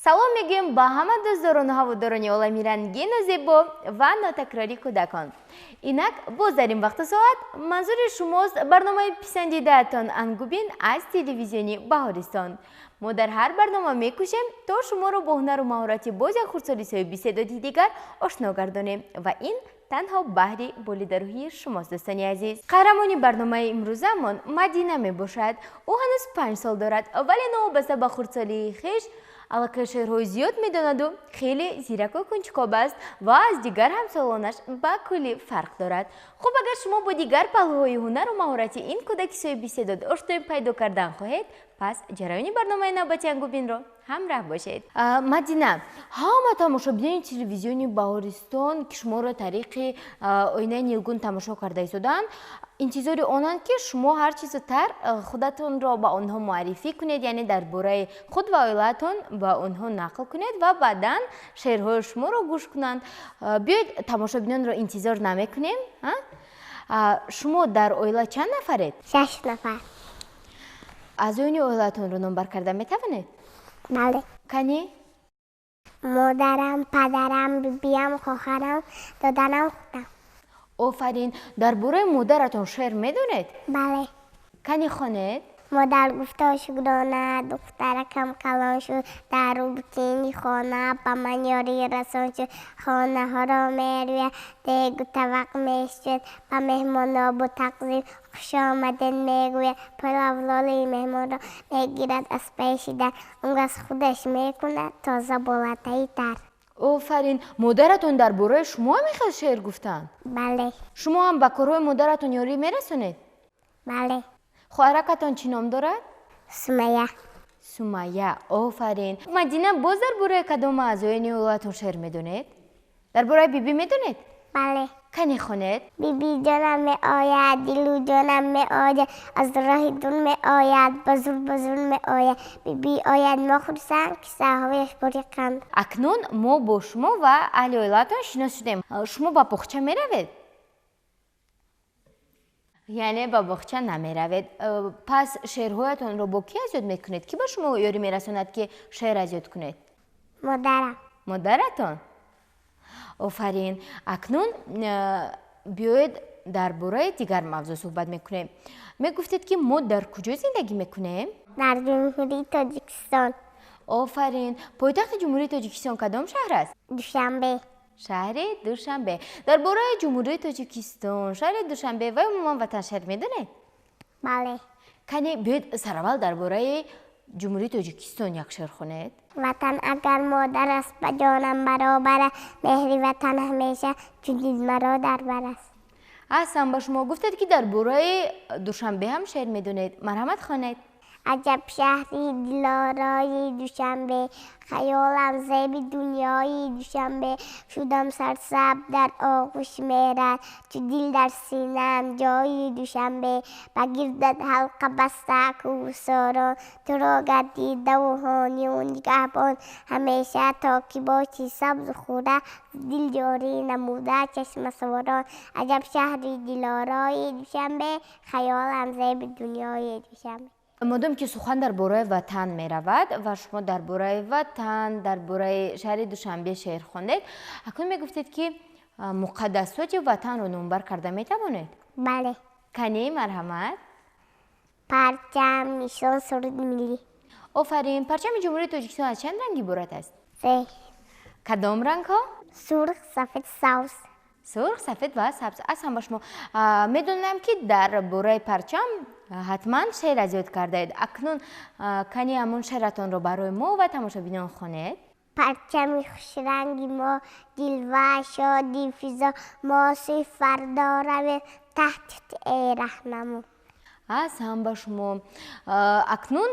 Салом мегӯем ба ҳама дӯстдорону ҳаводорони олами рангину зебо ва нотакрори кӯдакон. Инак боз дар ин вақту соат манзури шумост барномаи писандидаатон «Ангубин» аз телевизиони Баҳористон. Мо дар ҳар барнома мекӯшем, то шуморо бо ҳунару маҳорати боз як хурдсоли соҳиби истеъдоди дигар ошно гардонем, ва ин танҳо баҳри болидарӯҳии шумост, дӯстони азиз. Қаҳрамони барномаи имрӯзамон Мадина мебошад. Ӯ ҳанӯз 5 сол дорад, вале новобаста ба хурдсолии хеш аллакай шеърҳои зиёд медонаду хеле зираку кунҷкоб аст ва аз дигар ҳамсолонаш ба куллӣ фарқ дорад. Хуб, агар шумо бо дигар паҳлӯҳои ҳунару маҳорати ин кӯдаки соҳиби истеъдод ошноӣ пайдо кардан хоҳед, пас ҷараёни барномаи навбати «Ангубинро» ҳамроҳ бошед. Мадина, ҳама тамошобинони телевизиони Баҳористон, ки шуморо тариқи оинаи нилгун тамошо карда истодаанд, интизори онанд, ки шумо ҳар чӣ зудтар худатонро ба онҳо муаррифӣ кунед, яъне дар бораи худ ва оилаатон ба онҳо нақл кунед ва баъдан шеърҳои шуморо гӯш кунанд. Биёед, тамошобинонро интизор намекунем. Шумо дар оила чанд нафаред? Шаш нафар. Аъзоёни оилаатонро номбар карда метавонед? Бале. Кани? Модарам, падарам, бибиям, хоҳарам, додарам, худам. Офарин! Дар бораи модаратон шеър медонед? Бале. Кани, хонед. Модар гуфто: «Шукрона, духтаракам калон шуд, дару букини хона ба ман ёрӣ расон шуд. Хонаҳоро мерӯяд, дегу тавақ мешӯяд, ба меҳмонҳо бо тақзим хушомадед мегӯяд, пойафзоли меҳмонро мегирад аз пеши дар, он кас худаш мекунад тоза бо латтаи тар». Офарин! Модаратон дар бораи шумо ҳам хел шеър гуфтанд? Бале. Шумо ҳам ба корҳои модаратон ёрӣ мерасонед? Бале. Хоҳаракатон чӣ ном дорад? Сумая. Сумая, офарин! Мадина, боз дар бораи кадом аъзоёни оилаатон шеър медонед? Дар бораи бибӣ медонед? Бале. Кани, хонед. Бибиҷонам меояд, дилу ҷонам меояд, аз роҳи дур меояд, ба зур ба зур меояд. Биби ояд, мо хурсанд, кисаҳояш пури қанд. Акнун мо бо шумо ва аҳли оилаатон шинос шудем. Шумо ба боғча меравед? Яъне ба боғча намеравед. Пас шеърҳоятонро бо кӣ аз ёд мекунед? Кӣ ба шумо ёрӣ мерасонад, ки шеър аз ёд кунед? Модарам. Модаратон, офарин! Акнун биёед, дар бораи дигар мавзӯъ суҳбат мекунем. Мегуфтед, ки мо дар куҷо зиндагӣ мекунем? Дар Ҷумҳурии Тоҷикистон. Офарин! Пойтахти Ҷумҳурии Тоҷикистон кадом шаҳр аст? Душанбе. Шаҳри Душанбе. Дар бораи Ҷумҳурии Тоҷикистон, шаҳри Душанбе ва умуман ватан шеър медонед? Бале. Кане, биёед, сараввал дар бораи Ҷумҳурии Тоҷикистон як шеър хонед. Ватан агар модар аст, ба ҷонам баробар аст, меҳри ватан ҳамеша чу дил маро дар бар аст. Аҳсан ба шумо! Гуфтед, ки дар бораи Душанбе ҳам шеър медонед. Марҳамат, хонед. Аҷаб шаҳри дилорои Душанбе, хаёлам зеби дунёи Душанбе, шудам сарсабз дар оғӯши меҳрат, чу дил дар синаам ҷои Душанбе. Ба гирдат ҳалқа баста кӯҳсорон, туро гардидаву ҳомию нигаҳбон, ҳамеша то ки бошӣ сабзу хуррам, дил ҷорӣ намуда чашмасорон. Аҷаб шаҳри дилорои Душанбе, хаёлам зеби дунёи Душанбе. Модом ки сухан дар бораи ватан меравад ва шумо дар бораи ватан, дар бораи шаҳри Душанбе шеър хондед, акнун мегуфтед, ки муқаддасоти ватанро номбар карда метавонед? Бале. Кани, марҳамат. Парчам, нишон, суруди миллӣ. Офарин! Парчами Ҷумҳурии Тоҷикистон аз чанд ранг иборат аст? Се. Кадом рангҳо? Сурх, сафед, сабз. Сурх, сафед ва сабз. Аҳсан ба шумо! Медонам, ки дар бораи парчам ҳатман шеър аз ёд кардаед. Акнун кани, ҳамон шеъратонро барои мо ва тамошобинон хонед. Парчами хушранги мо, ҷилва шоди физо, мо сӯи фардо равем таҳти ту, эй раҳнамо. Аҳсан ба шумо! Акнун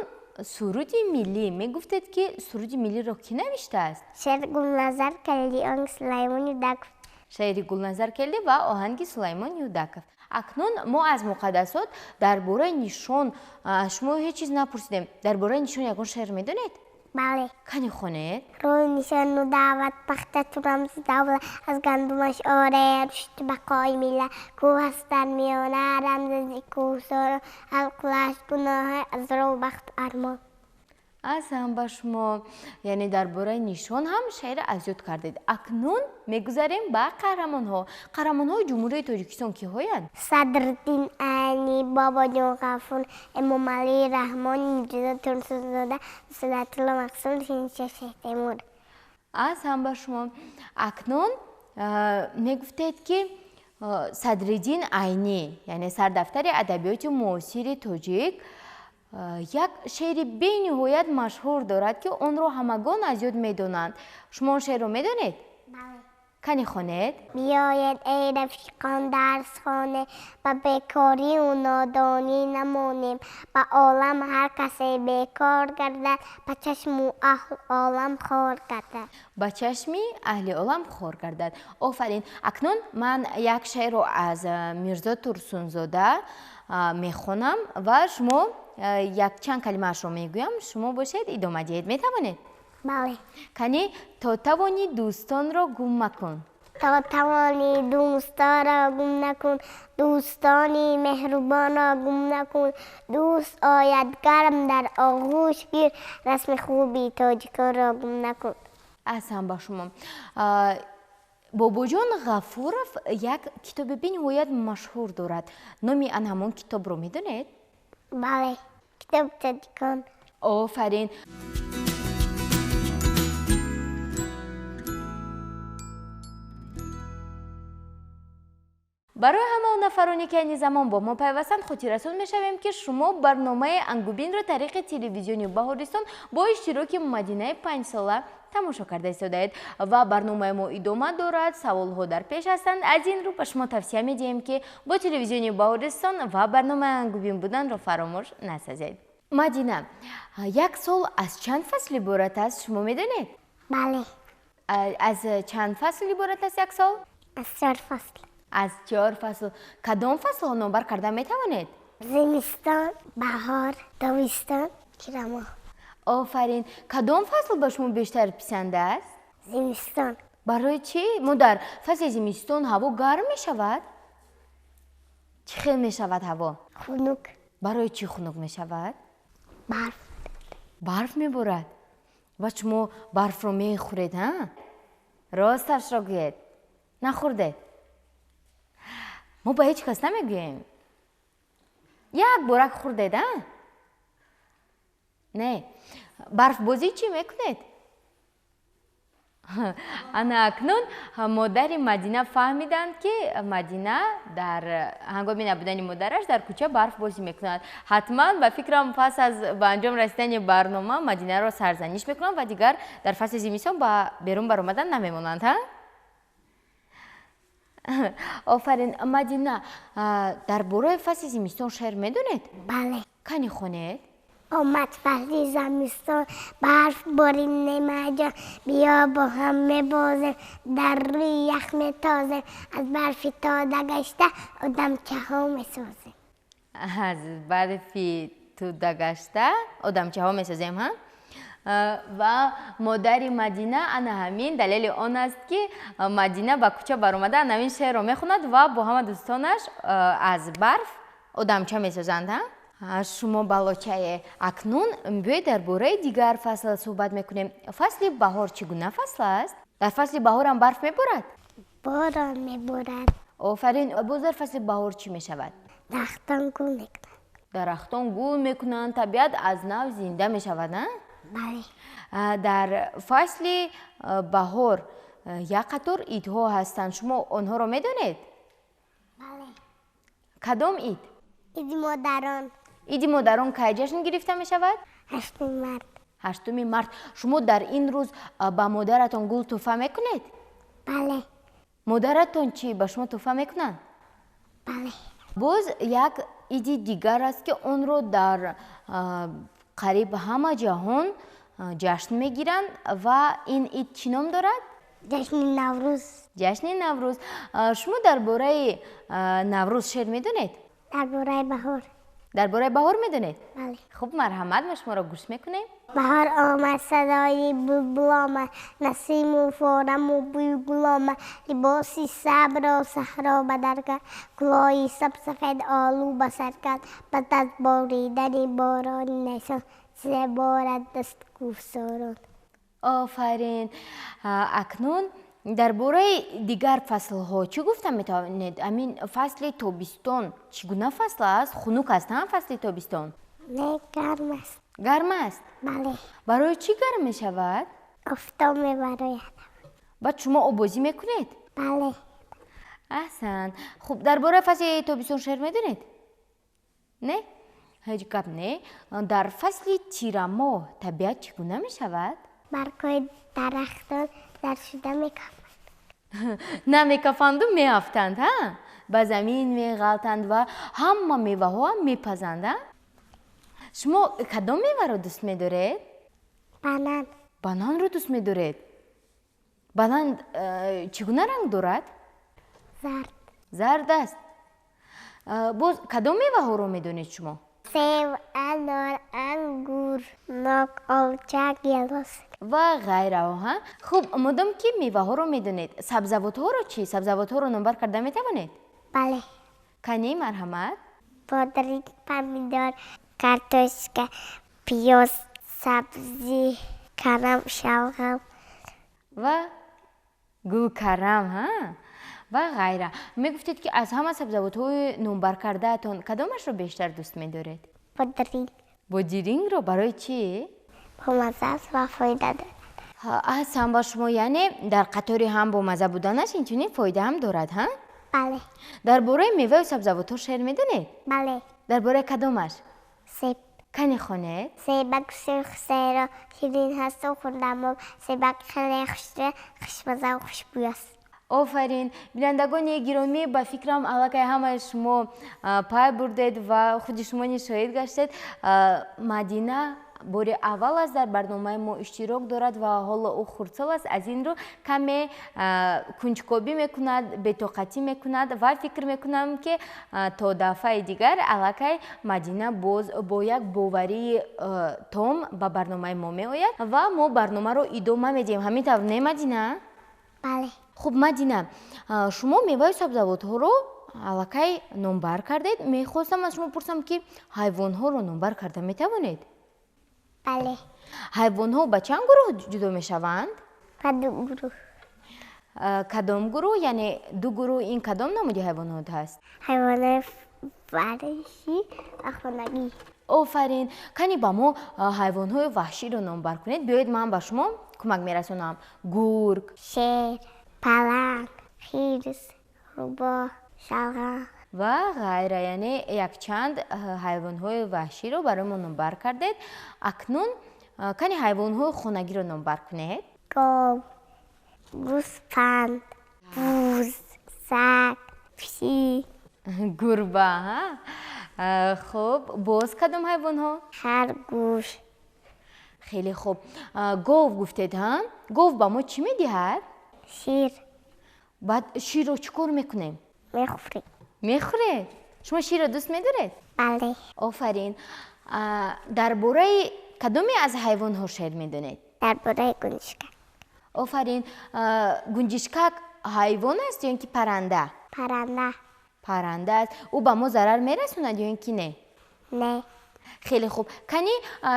суруди миллӣ. Мегуфтед, ки суруди миллиро кӣ навиштааст? Шеър Гулназар Келди, оҳанг Сулаймон Юдаков. Шеъри Гулназар Келди ва оҳанги Сулаймон Юдаков. Акнун мо аз муқаддасот, дар бораи нишон аз шумо ҳеҷ чиз напурсидем. Дар бораи нишон ягон шеър медонед? Бале. Кани, хонед. Рӯи нишону даъват, пахта ту рамзи давлат, аз гандумаш оре рушди бақои миллат, кӯҳ аст дар миёна, рамзи кӯҳсорон, алқулаш гуноҳе аз рӯ бахту армон. Аҳсан ба шумо. Яъне дар бораи нишон ҳам шеър аз ёд кардед. Акнун мегузарем ба қаҳрамонҳо. Қаҳрамонҳои Ҷумҳурии Тоҷикистон киҳоянд? Садриддин Айнӣ, Бобоҷон Ғафур, Эмомалӣ Раҳмон, Мирзо Турсунзода, Насратулло Махсум, Шириншоҳ Шоҳтемур. Аҳсан ба шумо. Акнун мегуфтед, ки Садриддин Айнӣ, яъне сардафтари адабиёти муосири тоҷик, як шеъри бениҳоят машҳур дорад, ки онро ҳамагон аз ёд медонанд. Шумо он шеърро медонед? Бале. Кани хонед? Биёед, эй рафиқон, дарс хонем, ба бекорию нодонӣ намонем. Ба олам ҳар касе бекор гардад, ба чашму аҳлу олам хор гардад. Ба чашми аҳли олам хор гардад. Офарин. Акнун ман як шеърро аз Мирзо Турсунзода мехонам ва шумо якчанд калимаашро мегӯям, шумо бошед идома диҳед. Метавонед? Бале. Кани, то тавонӣ дӯстонро гум макун. То тавонӣ дӯстонро гум накун, дӯстони меҳрубонро гум накун. Дӯст ояд гарм дар оғӯш гир, расми хуби тоҷиконро гум накун. Аҳсан ба шумо. Бобоҷон Ғафуров як китоби бениҳоят машҳур дорад. Номи ан ҳамон китобро медонед? Бале, китоби тоҷикон. Офарин. Барои ҳама он нафароне, ки айни замон бо мо пайвастанд, хотиррасон мешавем, ки шумо барномаи Ангубинро тариқи телевизиони Баҳористон бо иштироки Мадинаи панҷсола тамошо карда истодаед ва барномаи мо идома дорад, саволҳо дар пеш ҳастанд. Аз ин рӯ ба шумо тавсия медиҳем, ки бо телевизиони Баҳористон ва барномаи Ангубин буданро фаромӯш насазед. Мадина, як сол аз чанд фасл иборат аст, шумо медонед? Бале. Аз чанд фасл иборат аст як сол? Аз 4 фасл. Аз 4 фасл. Кадом фаслҳо номбар карда метавонед? Зимистон, баҳор, тобистон, тирамоҳ. Офарин. Кадом фасл ба шумо бештар писанд аст? Зимистон. Барои чӣ? Мо дар фасли зимистон ҳаво гарм мешавад? Чӣ хел мешавад ҳаво? Хунук. Барои чӣ хунук мешавад? Барф. Барф меборад. Ва шумо барфро мехӯред, ҳа? Росташро гӯед. Нахӯрдед? Мо ба ҳеҷ кас намегӯем. Як борак хӯрдед, а? Не. Барфбозӣ чӣ мекунед? Ана акнун модари Мадина фаҳмиданд, ки Мадина дар ҳангоми набудани модараш дар кӯча барфбозӣ мекунад. Ҳатман ба фикрам пас аз ба анҷом расидани барнома Мадинаро сарзаниш мекунанд ва дигар дар фасли зимистон ба берун баромадан намемонанд, ҳа? Офарин. Мадина, дар бораи фасли зимистон шеър медонед? Бале. Кани хонед? Омад фасли зимистон, барф борид немаҷон, биё бо ҳам мебозем, дар рӯи ях метозем, аз барфи туда гашта одамчаҳо месозем. Аз барфи туда гашта одамчаҳо месозем, ҳа? Ва модари Мадина ана ҳамин далели он аст, ки Мадина ба кӯча баромада ана ҳамин шеърро мехонад ва бо ҳама дӯстонаш аз барф одамча месозанд, ҳа? Шумо балочае. Акнун биёед дар бораи дигар фасл суҳбат мекунем. Фасли баҳор чӣ гуна фасл аст? Дар фасли баҳорам барф меборад? Борон меборад. Офарин. Боз дар фасли баҳор чӣ мешавад? Дарахтон гул мекунанд. Дарахтон гул мекунанд, табиат аз нав зинда мешавад, а? Бале. Дар фасли баҳор як қатор идҳо ҳастанд. Шумо онҳоро медонед? Бале. Кадом ид? Иди модарон. Иди модарон кай ҷашн гирифта мешавад? 8 март. 8 март. Шумо дар ин рӯз ба модаратон гул тӯҳфа мекунед? Бале. Модаратон чӣ ба шумо тӯҳфа мекунанд? Бале. Боз як иди дигар аст, ки онро дар қариб ҳама ҷаҳон ҷашн мегиранд ва ин ид чӣ ном дорад? Ҷашни Наврӯз. Ҷашни Наврӯз. Шумо дар бораи Наврӯз шеър медонед? Дар бораи баҳор. Дар бораи баҳор медонед? Бале. Хуб, марҳамат, мо шуморо гӯш мекунем. Баҳор омад, садои булбул омад, насиму фораму бӯи гул омад, либоси сабрро саҳро ба дар кард, кулоҳи сабсафед олу ба сар кард, баъд аз боридани борони нисон зеборад даст кӯҳсорон. Офарин. Акнун дар бораи дигар фаслҳо чӣ гуфта метавонед? Амин фасли тобистон чӣ гуна фасл аст? Хунук аст, ҳа, фасли тобистон? Не, гарм аст. Гарм аст? Бале. Барои чӣ гарм мешавад? Офтоб мебарояд. Баъд шумо оббозӣ мекунед? Бале. Аҳсан. Хуб, дар бораи фасли тобистон шеър медонед? Не, ҳеҷ гап не. Дар фасли тирамоҳ табиат чӣ гуна мешавад? Баргҳои дарахтон зард шуда мекафанд. На мекафанду, меафтанд, ҳа, ба замин меғалтанд ва ҳама меваҳоам мепазанд, а? Шумо кадом меваро дӯст медоред? Банан. Бананро дӯст медоред? Банан чӣ гуна ранг дорад? Зард. Зард аст. Боз кадом меваҳоро медонед шумо? Себ, анор, ангур, нок, олча, гелос. Ва ғайраҳо, ҳа. Хуб, модом ки меваҳоро медонед, сабзавотҳоро чӣ? Сабзавотҳоро номбар карда метавонед? Бале. Канӣ, марҳамат. Бодиринг, помидор, картошка, пиёз, сабзӣ, карам, шалғам. Ва гулкарам, ҳа, ва ғайра. Мегуфтед, ки аз ҳама сабзавотҳои номбаркардаатон кадомашро бештар дӯст медоред? Бодиринг. Бодирингро барои чӣ? Бомазза аст ва фоида дорад. Аҳсан ба шумо, яъне дар қатори ҳам бомазза буданаш инчунин фоидаам дорад, ҳа? Бале. Дар бораи меваю сабзавотҳо шеър медонед? Бале. Дар бораи кадомаш? Себ. Кани, хонед. Себак сурх, серо ширин ҳасту хурдамоб, себак хеле хушрӯ, хушмаззаву хушбӯй аст. Офарин. Бинандагони гиромӣ, ба фикрам, аллакай ҳамаи шумо пай бурдед ва худи шумо низ шоҳид гаштед. Мадина бори аввал аст дар барномаи мо иштирок дорад ва ҳоло ӯ хурдсол аст, аз ин рӯ каме кунҷкобӣ мекунад, бетоқатӣ мекунад ва фикр мекунам, ки то дафъаи дигар аллакай Мадина боз бо як боварии том ба барномаи мо меояд ва мо барномаро идома медиҳем. Ҳамин тавр, не, Мадина? Бале. Хуб, Мадина, шумо меваю сабзавотҳоро аллакай номбар кардед. Мехостам аз шумо пурсам, ки ҳайвонҳоро номбар карда метавонед? Бале. Ҳайвонҳо ба чанд гурӯҳ ҷудо мешаванд? Ба ду гурӯҳ. Кадом гурӯҳ? Яъне ду гурӯҳ, ин кадом намуди ҳайвонот ҳаст? Ҳайвонои ваҳшӣ ва хонагӣ. Офарин. Кани, ба мо ҳайвонҳои ваҳширо номбар кунед. Биёед, ман ба шумо кӯмак мерасонам: гург, шер, паланг, хирс, рӯбоҳ, шалғам. Ва ғайра. Яъне якчанд ҳайвонҳои ваҳширо барои мо номбар кардед. Акнун кани, ҳайвонҳои хонагиро номбар кунед. Гов, гӯспанд, буз, саг, пишик. Гурба, ҳа. Хуб, боз кадом ҳайвонҳо? Харгӯш. Хеле хуб. Гов гуфтед, ҳа. Гов ба мо чӣ медиҳад? Шир. Баъд ширро чӣ кор мекунем? Мехӯрем. Мехӯред? Шумо ширро дӯст медоред? Бале. Офарин. Дар бораи кадоме аз ҳайвонҳо шеър медонед? Дар бораи гунҷишкак. Офарин. Гунҷишкак ҳайвон аст ё ин ки парранда? Парранда. Парранда аст. Ӯ ба мо зарар мерасонад ё ин ки не? Не. Хеле хуб. Кани,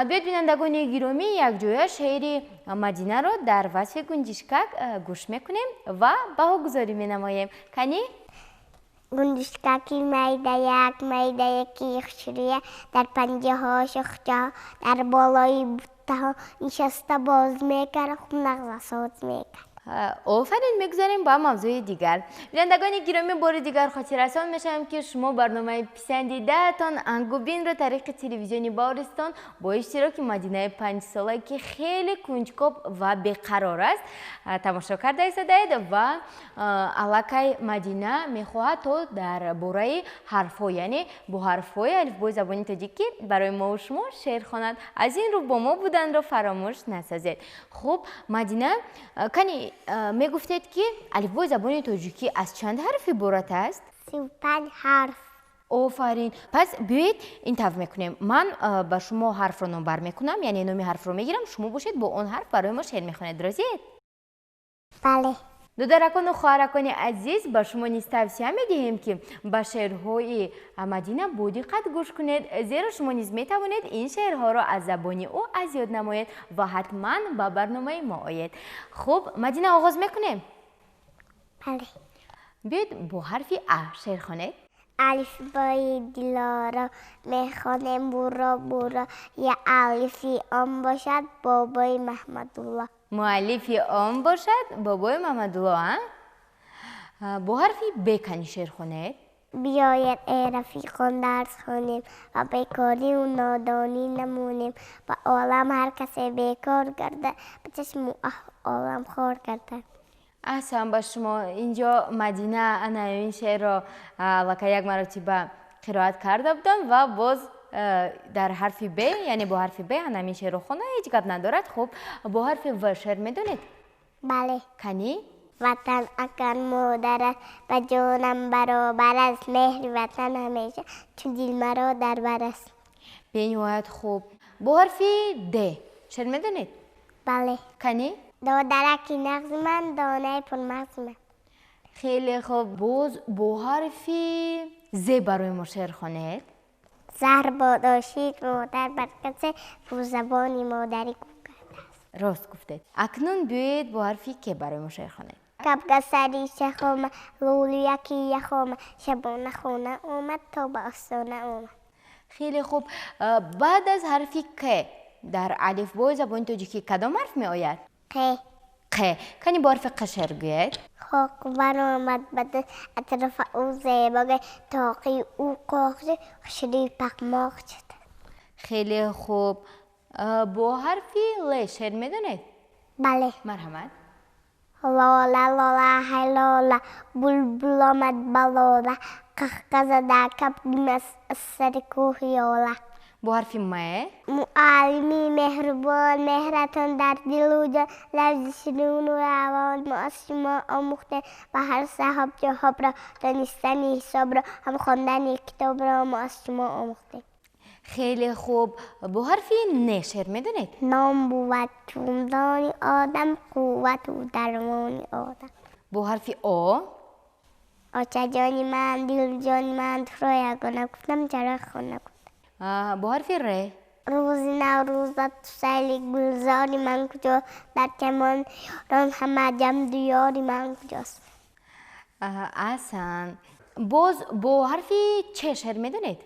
биёед, бинандагони гиромӣ, якҷоя шеъри Мадинаро дар васфи гунҷишкак гӯш мекунем ва баҳогузорӣ менамоем. Кани. Гунҷишкаки майдаяк, майдаяки хушрӯя, дар панҷаҳо шохчаҳо, дар болои буттаҳо нишаста боз мекард, хуб нағзасоз мекард. Офарин. Мегузарем ба мавзӯи дигар. Бинандагони гиромӣ, бори дигар хотиррасон мешавем, ки шумо барномаи писандидаатон Ангубинро тариқи телевизиони Баҳористон бо иштироки Мадинаи 5-сола, ки хеле кунҷкоб ва беқарор аст, тамошо карда истодаед ва аллакай Мадина мехоҳад то дар бораи ҳарфҳо, яъне бо ҳарфҳои алифбои забони тоҷикӣ барои мову шумо шеър хонад. Аз ин рӯ бо мо буданро фаромӯш насозед. Хуб, Мадина, кани, мегуфтед, ки алифбои забони тоҷикӣ аз чанд ҳарф иборат аст? 35 ҳарф. Офарин. Пас биёед, ин тавр мекунем: ман ба шумо ҳарфро номбар мекунам, яъне номи ҳарфро мегирам, шумо бошед, бо он ҳарф барои мо шеър мехонед. Розиед? Бале. Додаракону хоҳаракони азиз, ба шумо низ тавсия медиҳем, ки ба шеърҳои Мадина бо диққат гӯш кунед, зеро шумо низ метавонед ин шеърҳоро аз забони ӯ аз ёд намоед ва ҳатман ба барномаи мо оед. Хуб, Мадина, оғоз мекунем? Бале. Биёед, бо ҳарфи А шеър хонед. Алифбои Дилоро мехонем буро буро, я алифи он бошад бобои Маҳмадулло. Муаллифи он бошад бобои Маҳмадулло. А бо ҳарфи Б кани шеър хонед. Биёед, эй рафиқон, дарс хонем ва бекорию нодонӣ намонем. Ба олам ҳар касе бекор гардад, ба чашму олам хор гардад. Аҳсан ба шумо. Инҷо Мадина ана ин шеърро аллакай як маротиба қироат карда буданд ва боз дар ҳарфи Б, яъне бо ҳарфи Б ҳамин шеърро хонда, ҳеҷ гап надорад. Хуб, бо ҳарфи В шеър медонед? Бале. Канӣ? Ватан агар модар аст, ба ҷонам баробар аст. Меҳри ватан ҳамеша чу дил маро дар бар аст. Бениҳоят хуб. Бо ҳарфи Д шеър медонед? Бале. Канӣ? Додараки нағзи ман, донаи пурмағзи ман. Хеле хуб. Боз бо ҳарфи З барои мо шеър хонед. Заҳр бодо шири модар бар касе, бо забони модарӣ гӯ кардааст. Рост гуфтед. Акнун биёед, бо ҳарфи К барои мо шеър хонед. Кабка сари шахома, лӯлӯяки яхома, шабона хона омад, то ба остона омад. Хеле хуб. Баъд аз ҳарфи К дар алифбои забони тоҷикӣ кадом ҳарф меояд? Қ. Қ. Кани, бо ҳарфи Қ шеър гӯед. Хок баромад ба даст, атрофа ӯ зебо гашт, тоқи ӯ қоқ шуд, хушрӯи пақмоқ шуд. Хеле хуб. Бо ҳарфи Л шеър медонед? Бале. Марҳамат. Лола, лола, ҳай лола, булбул омад ба лола, қаҳқа зада кабки маст аз сари кӯҳи ёла. Бо ҳарфи М? Муаллими меҳрубон, меҳратон дар дилу ҷон, лафзи ширину равон мо аз шумо омӯхтем. Ба ҳар саҳоб ҷавобро, донистани ҳисобро, ҳам хондани китобро мо аз шумо омӯхтем. Хеле хуб. Бо ҳарфи Н шеър медонед? Нон бувад чун дони одам, қуввату дармони одам. Бо ҳарфи О? Очаҷони ман, дилҷони ман, туро ягона гуфтам, чаро хона гуфтам. Бо ҳарфи Р? Рӯзи наврӯзат сайли гулзори ман куҷо, дар чамон ёрон ҳама ҷамъ, диёри ман куҷост? Аҳсан. Боз бо ҳарфи Ч шеър медонед?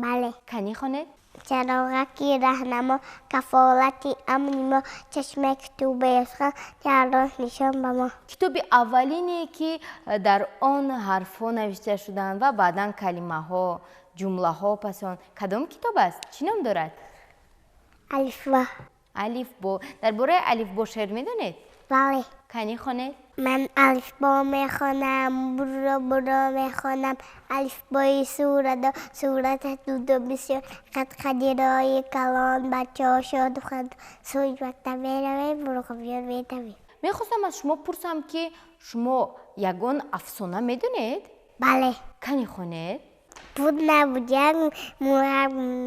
Бале. Канӣ, хонед. Чароғаки раҳнамо, кафолати амни мо, чашмаки китоби сухан, роҳ нишон ба мо. Китоби аввалине, ки дар он ҳарфҳо навишта шуданд ва баъдан калимаҳо, ҷумлаҳо пас он, кадом китоб аст? Чӣ ном дорад? Алифбо. Алифбо. Дар бораи алифбо шеър медонед? Бале. Канӣ, хонед. Ман алифбо мехонам, буро буро мехонам, алифбои сурадо сурата дуду бисёр, қадқадирои калон, бачаҳо шоду хандон, сӯи мактаб меравем, мурғобиён метавем. Мехостам аз шумо пурсам, ки шумо ягон афсона медонед? Бале. Канӣ, хонед. Буд набуд, як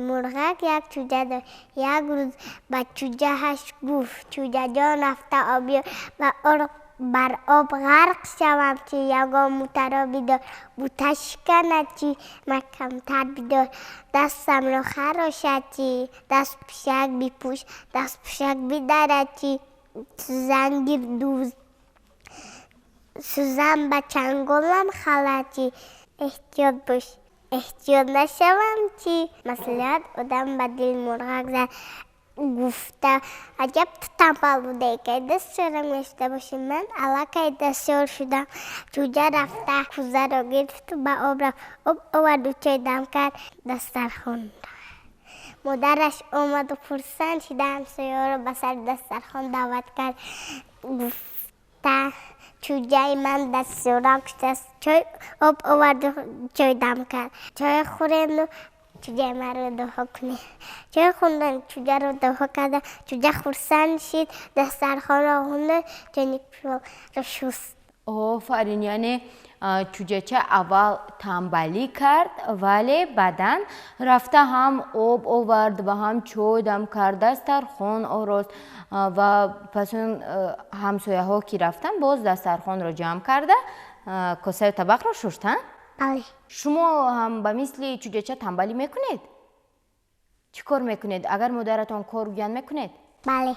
мурғак як чӯҷа дошт. Як рӯз ба чӯҷааш гуфт: «Чӯҷаҷон, рафта об биёр, бар об ғарқ шавам чи, ягон бутаро бидор, бута шиканад чи, маҳкамтар бидор, дастамро харошад чи, дастпӯшак бипӯш, дастпӯшак бидарад чи, сӯзан гир, дӯз, сӯзан ба чанголам халад чи, эҳтиёт бош, эҳтиёт нашавам чи?» Маслиҳат одам ба дил мурғак зад. Гуфта: «Аҷаб ту танбал будае, кай дастшӯрам гашта бошӣ? Ман аллакай дастшӯр шудам». Чӯҷа рафта кӯзаро гирифту ба об рафт, об оварду, чой дам кард, дастархон. Модараш омаду хурсанд шида ҳамсояро ба сари дастархон даъват кард. Гуфта: «Чӯҷаи ман дастшӯрам куштааст, чой об оварду, чой дам кард, чой хӯрему чӯҷаи маро дуо кунед». Чой хӯрдан, чӯҷаро дуо карда, чӯҷа хурсанд шид, дастархонро хӯнда, чойникро шуст. Офарин! Яъне Чӯҷача аввал танбалӣ кард, вале баъдан рафта ҳам об овард ва ҳам чой дам кард, дастархон орост ва пас он ҳамсояҳо ки рафтанд, боз дастархонро ҷамъ карда, косаю табақро шушт, ҳа? Бале. Шумо ҳам ба мисли чӯҷача танбалӣ мекунед? Чӣ кор мекунед? Агар модаратон кор гӯянд, мекунед? Бале.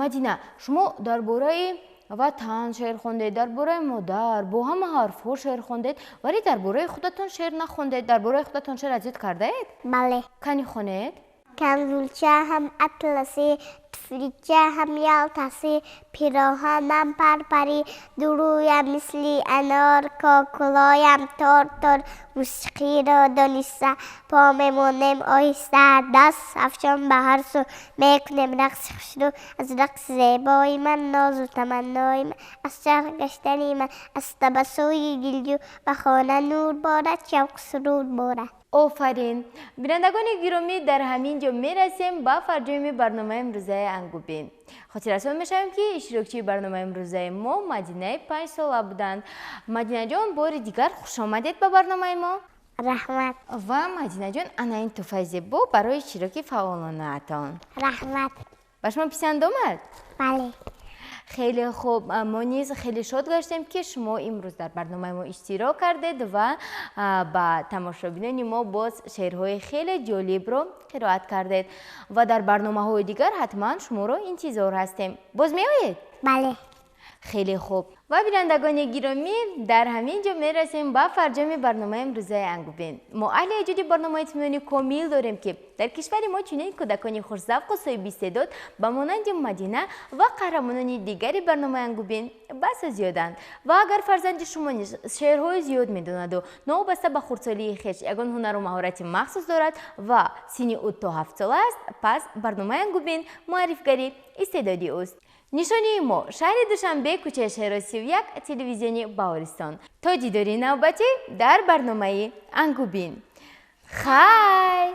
Мадина, шумо дар бораи ватан шеър хондед, дар бораи модар бо ҳама ҳарфҳо шеър хондед, вале дар бораи худатон шеър нахондед. Дар бораи худатон шеър аз ёд кардаед? Бале. Кани, хонед. Камзулча ҳам атласӣ, туфлича ҳам ялтасӣ, пироҳанам парпарӣ, ду рӯям мисли анор, кокулоям тор тор, мусиқиро дониста по мемонем оҳиста, даст афшон ба ҳар сӯ, мекунем рақси хушрӯ. Аз рақси зебои ман, нозу таманнои ман, аз чарх гаштани ман, аз табассуми дилҷӯ, ба хона нур борад, шавқу сурур борад. Офарин! Бинандагони гиромӣ, дар ҳамин ҷо мерасем ба фарҷоми барномаи имрӯзаи Ангубин. Хотиррасон мешавем, ки иштирокчии барномаи имрӯзаи мо Мадинаи 5-сола буданд. Мадинаҷон, бори дигар хушомадед ба барномаи мо. Раҳмат. Ва, Мадинаҷон, ана ин тӯҳфаи зебо барои иштироки фаъолонаатон. Раҳмат. Ба шумо писанд омад? Бале. Хеле хуб, мо низ хеле шод гаштем, ки шумо имрӯз дар барномаи мо иштирок кардед ва ба тамошобинони мо боз шеърҳои хеле ҷолибро қироат кардед. Ва дар барномаҳои дигар ҳатман шуморо интизор ҳастем. Боз меоед? Бале. Хеле хуб. Ва, бинандагони гиромӣ, дар ҳамин ҷо мерасем ба фарҷоми барномаи имрӯзаи Ангубин. Мо аҳли эҷоди барнома итминони комил дорем, ки дар кишвари мо чунин кӯдакони хушзавқу соҳиби истеъдод ба монанди Мадина ва қаҳрамонони дигари барномаи Ангубин басо зиёданд. Ва агар фарзанди шумо низ шеърҳои зиёд медонаду новобаста ба хурдсолии хеш ягон ҳунару маҳорати махсус дорад ва синни ӯ то 7-сола аст, пас барномаи Ангубин муаррифгари истеъдоди ӯст. Нишонии мо: шаҳри Душанбе, кӯчаи Шеро 31, телевизиони Баҳористон. То дидори навбатӣ дар барномаи Ангубин, хайр.